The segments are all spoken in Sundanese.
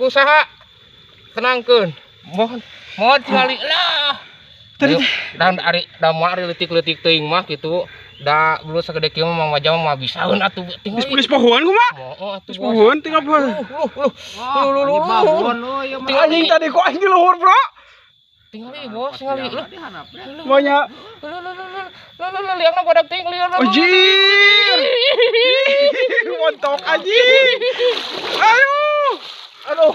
Usaha. Tenangkeun. Mohon mohon tingali lah. Tadi Dan ari da moal ari leutik-leutik teuing mah kitu. Da belut sagede kieu mah Mang Wajah mah bisaeun atuh tingali. Geus pohoan kumaha? Oh, atuh Geus pohoan tinggal pohoan. Tingali. Anjing tadi kok aing di luhur, Bro. Tingali bos, tingali. Lu Banyak. lu lu lu lu lu lu liangna badak teuing liang. Anjir. Montok anjing. Aduh. Aduh.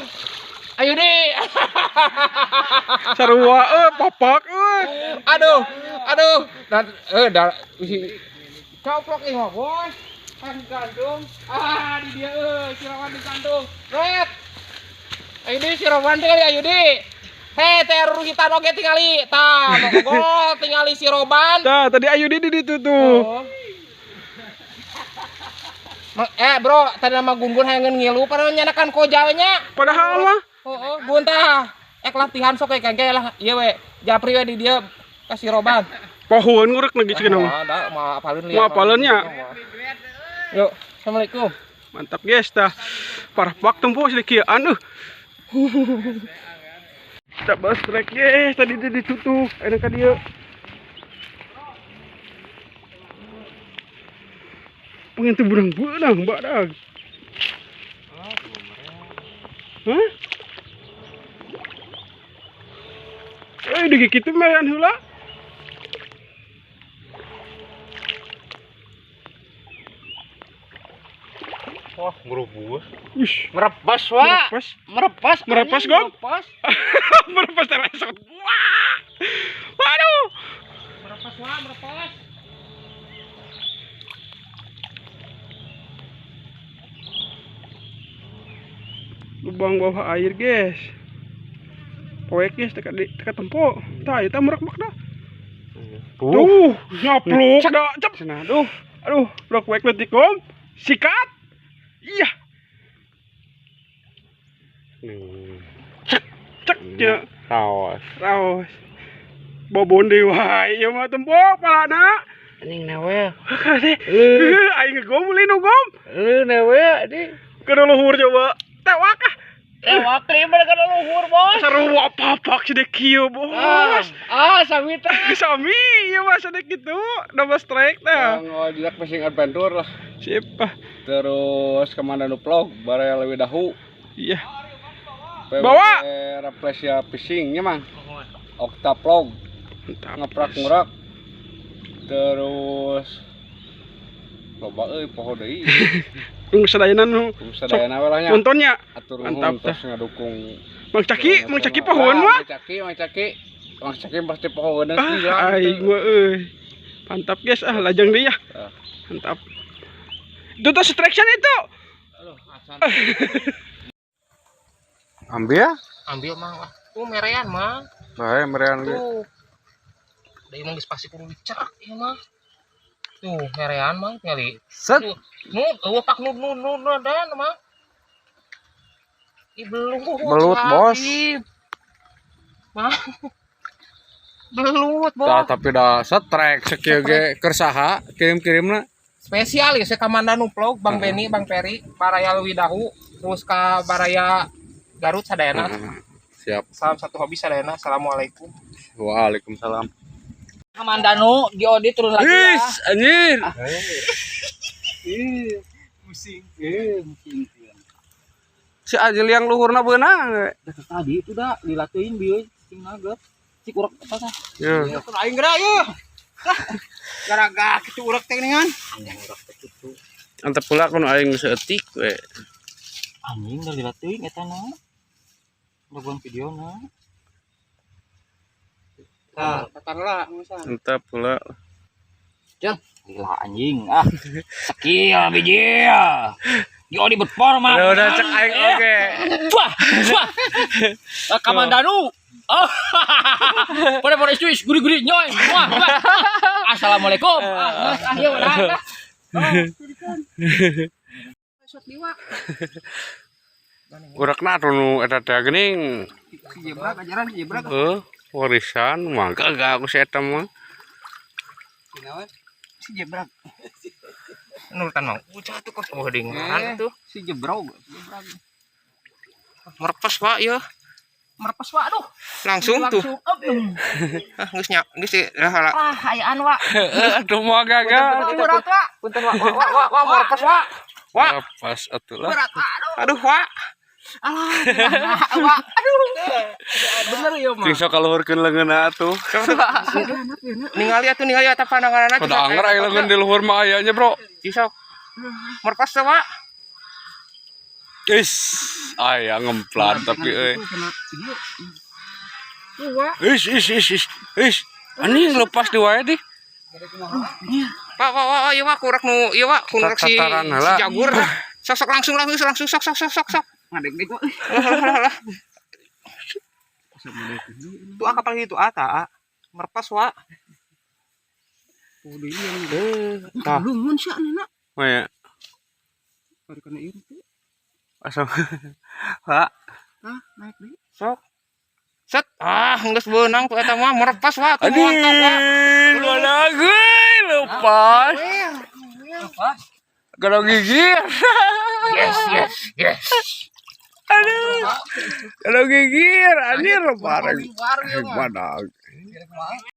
Ayo deh. Sarua euy, papak euy. Aduh. Aduh. Dan da coplok ieu mah, bos. Kan gantung. Ah, di dia euy, si Rowan digantung. Ret. Ayo deh si Rowan tingali ayo deh. Hei, teh ruhitan oge tingali. Tah, gol tingali si Roban. Tah, tadi Ayu di ditu tuh. Oh. Bro, tadi nama Gun-Gun hayang ngilu padahal nyanakan koja we nya. Padahal mah Oh, Gun tah. Ek latihan sok we kengke lah. Ieu we, japri we di dieu ka si Roban. Pohoan ngurek lagi cina mah. Ah, da mah apaleun lieur. Mau apaleun nya. Yuk, assalamualaikum. Mantap guys, tah. Parah pak tempo sedikian euy. Kita bahas trek guys, tadi itu ditutup, enak ka dieu. Pengen tuh benang-benang, badag. Hah? Digigit tuh merean heula. Wah, ngerubus. Wih, Merepas, Wak. merepas. Merepas, Merepas, anjing, Gom? Merepas. Merepas teresot. Wah. Waduh. Merepas, Wak, merepas. Lubang bawah air, guys. Poek guys, teka di teka tempo. Tah, eta merak-mek dah. Tuh, nyapluk dah. Cep. Cenah, aduh. Aduh, blok poek leutik, Gom. Sikat. Iya. Cek, cek ya. Raos. Raos. Bobon deui wae ieu mah tempo palana. Anjing newe. Kade. Aing ngegom ulin nu gom. Lu newe di. Ke luhur coba. Tewak ah. Tewak lima ke luhur, Bos. Seru apa-apa sih kieu, Bos. Ah, sami teh. Sami ieu mah sedek kitu, double strike tah. Yang ngojek fishing adventure lah. Sip. Ah. Terus kemana nu vlog baraya leuwih dahu. Iya. Bawa. Reflesia fishing nya mang. Okta vlog. Mantap. Ngeprak ngurak. Terus loba euy poho deui. Tunggu sadayana nu Sadayana we lah nya. nontonnya. Atur Mantap, nuhun terus ngadukung. Mang Caki, Mang Caki pohoan mah. Mang Caki, Mang Caki. Mang Caki pasti pohoan Ah, aing mah euy. Mantap guys, ah lajang deui ya. Ah. Mantap. Itu tuh strike itu. Aduh, acan. Ambil ya? Ambil mang lah. Tuh merean mang. Bae merean ge. Tuh. Da emang geus pasti kudu dicerak ieu mah. Tuh, merean mang tingali. Set. Tuh, nu eueuh pak nu nu nu nu dan mah. Ih belut. Belut, Bos. Mah. Belut, Bos. Tah tapi dah strike sakieu ge keur saha kirim-kirimna. Spesial ya, saya Kamandanu vlog, Bang Beni, Bang Peri, Baraya Leuwidahu, terus ka Baraya Garut sadayana. Siap. Salam satu hobi sadayana. Assalamualaikum. Waalaikumsalam. Kamandanu, GOD turun lagi ya. Is, anjir. Pusing. Pusing. Si Ajil yang luhurna beunang. Tadi itu dah dilatuin bieu sing nugget. Cik urek apa tah? Ya. Aing geura yeuh. Gara-gara kitu urek teh geuningan. Antep pula kun aing seetik we. Anjing dah dilatuin eta na. Daguan videona. Tah, Katakanlah, Antep pula. Gila anjing ah. Skill biji. GOD berforma. Udah udah cek aing oge. Wah, wah. Kamandanu. Oh. Pada pada istri guri-guri nyoy. Wah, wah. Assalamualaikum. Ah, ah, ya udah. Urekna atuh nu eta teh geuning. Si jebrak ajaran si jebrak. Heuh, warisan mah gagah aku si eta mah. Si jebrak. Nurutan mang. Ucah tuh kos oh dengaran tuh. Si jebrog, si jebrak. Merepes, Pak, ya. Merepes, Wak, aduh. Langsung tuh. Langsung up. Ah, geus nya, geus lah lah. Ah, ayaan, Wak. Aduh mau gagal. Berat, Wak. Punten, Wak, Wak, Wak, Wak, merepes, Wak. Wak, Pas atuh lah. Berat, Wak. Aduh. Aduh, Wak. Alah, nah, Wak. Aduh. Bener ya, mah. Cing sok kaluhurkeun leungeunna atuh. Ningali atuh, ningali atuh pandanganna. Pada anger aya leungeun di luhur mah aya nya, Bro. Sok. Merepes teh, Wak. Is, aya ngemplan tapi euy. Wak. Is is is is. Is. Anjing lepas di wae di. Pak, Wak, Wak, Wak, ieu Wak, kurek nu ieu Wak, kurek si, Tataran si heula. Jagur. Sok sok langsung langsung langsung sok sok sok sok sok. Ngadeg-deg, Wak. Lah lah lah lah. Tuh ah kapal itu ah ta. Merepes, Wak. Tah. Lungun sih aneh nak. Oh ya. Karena ieu teh. Asam. Pak, Ah, naik deui. Sok. Set. Ah, geus beunang tuh eta mah merepes, Wak. Tuh mantap, Wak. Anjing, mana gue lepas. Lepas. Kalau gigir. Yes, yes, yes. Aduh. Kalau gigir, anjir lepas. Baru ya, mah. Mana?